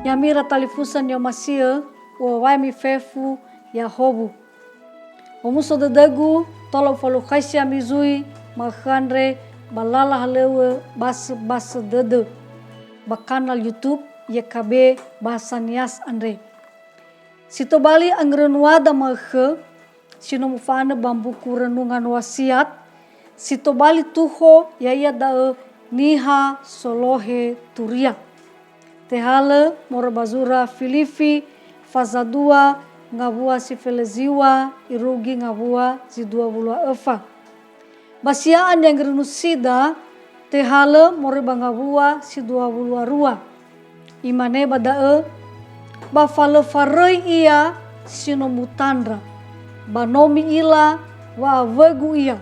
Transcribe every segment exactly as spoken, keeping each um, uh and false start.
Ya'ami ira talifusö ni'omasi'ö, u'owaimi fefu Yahowu. Omuso dödögu, tola ufalukhaisi ami zui ma'ökhö andre ba lala halöŵö basöbasö dödö ba kanal YouTube Y K B Bahasa Nias andre. Si tobali angerönuada ma'ökhö, si no mufa'anö ba mbuku Renungan Wasiat, si tobali tuho ya'ia da'ö niha solohe turia. Tehalö moroi ba zura Filifi, faza dua, ngawua si felö ziŵa, irugi ngawua zi dua wulu a öfa. Ba sia'a ni'angerönusida, tehalö moroi ba ngawua si dua wulu a rua. Imane ba da'ö, ba fa lö faröi ia si no mutandra, ba no mi'ila wa'awögu ia,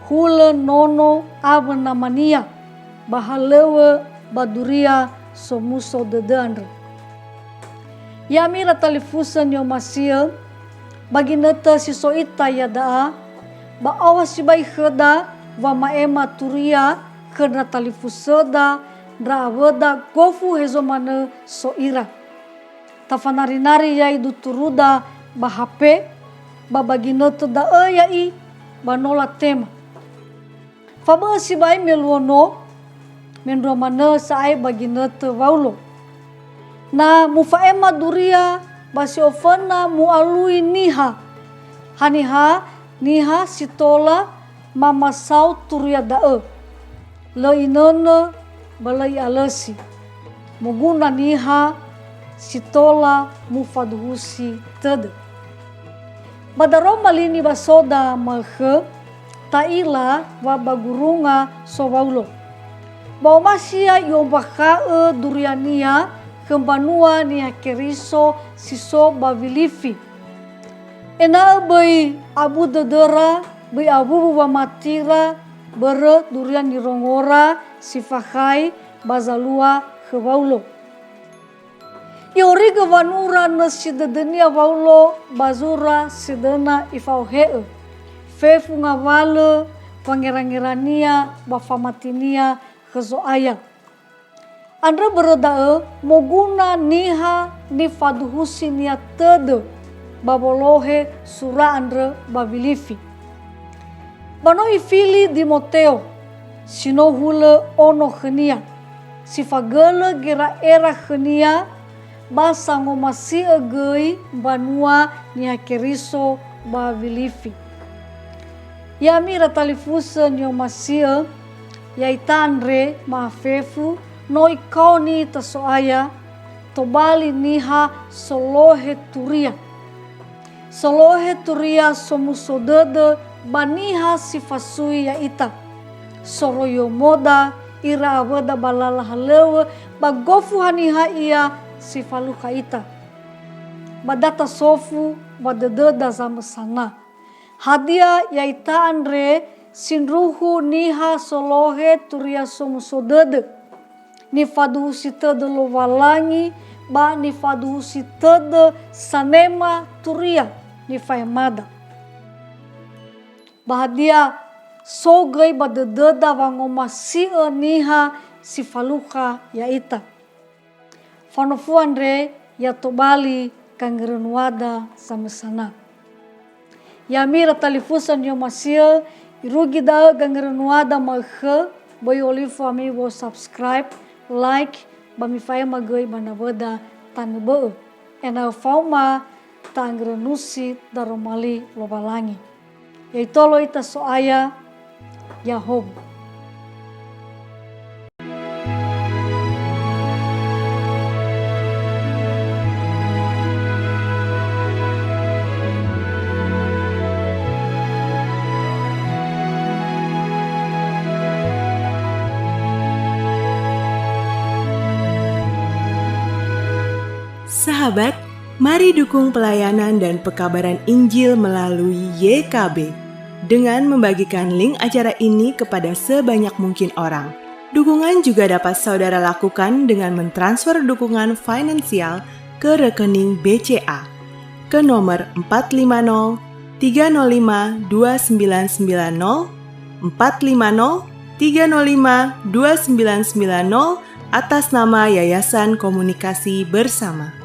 hulö nono awö namania, ba halöŵö ba duria somuso dödö andrö. Ya'ami ira talifusö ni'omasi'ö, ba ginötö si so ita iada'a, ba aoha sibai khöda wama'ema turia khö ndra talifusöda, ndra awöda gofu hezo manö so ira. Tafanari-nari ya'i duturuda ba H P, ba ba ginötö da'ö ya'i ba no latema. Fabö'ö sibai me luo no, mendrua manö sa'ae ba ginötö Waulo. Na mufa'ema duria ba si oföna mu'alui niha. Haniha niha si tola mamasao turia da'ö? Lö inönö, ba lö i'alösi. Moguna niha si tola mufaduhusi tödö. Ba daroma li nibasoda ma'ökhö, ta'ila wa ba gurunga so Waulo. Ba omasi ia i'ombakha'ö duriania khö mbanua Niha Keriso si so ba Wilifi. Ena'ö böi abu dödöra, böi awuwu wamatira, börö duria nirongora si fakhai ba zalua khö Waulo. I'origö wanura nösi dödönia Waulo ba zura sedöna ifa'ohe'ö, fefu ngawalö wangerangerania ba famatinia khö Zo'aya. Andrö börö da'ö moguna niha nifaduhusinia tödö ba wolohe sura andrö ba Wilifi. Ba no ifili Dimoteo, si no hulö ono khönia, si fagölö gera'era khönia, ba sangomasi'ö göi mbanua Niha Keriso ba Wilifi. Ya'ami ira talifusö ni'omasi'ö, ya'ita andre ma'afefu no ikaoni ita So'aya, tobali niha solohe turia. Solohe turia somuso dödö ba niha si fasui ya'ita. Soroiyomoda ira awöda ba lala halöŵö ba gofu haniha ia si falukha ita. Ba da tasofu ba dödöda zamösana. Hadia ya'ita andre sindruhu niha solohe turia somuso dödö? Nifaduhusi tödö Lowalangi ba nifaduhusi tödö sanema turia nifaemada. Ba hadia so göi ba dödöda wangomasi'ö niha si falukha ya'ita? Fanofu andre ya tobali gangerönuada zamösana. Ya'ami ira talifusö ni'omasi'ö, irugi da'ö gangerönuada ma'ökhö, böi olifu ami wo subscribe, like, ba mifa'ema göi ba nawöda tanö bö'ö. Ena'ö faoma ta'angerönusi daroma li Lowalangi. Ya'itolo ita So'aya, Yahowu. Sahabat, mari dukung pelayanan dan pekabaran Injil melalui Y K B dengan membagikan link acara ini kepada sebanyak mungkin orang. Dukungan juga dapat saudara lakukan dengan mentransfer dukungan finansial ke rekening B C A ke nomor empat lima nol tiga nol lima dua sembilan sembilan nol, empat lima nol tiga nol lima dua sembilan sembilan nol, atas nama Yayasan Komunikasi Bersama.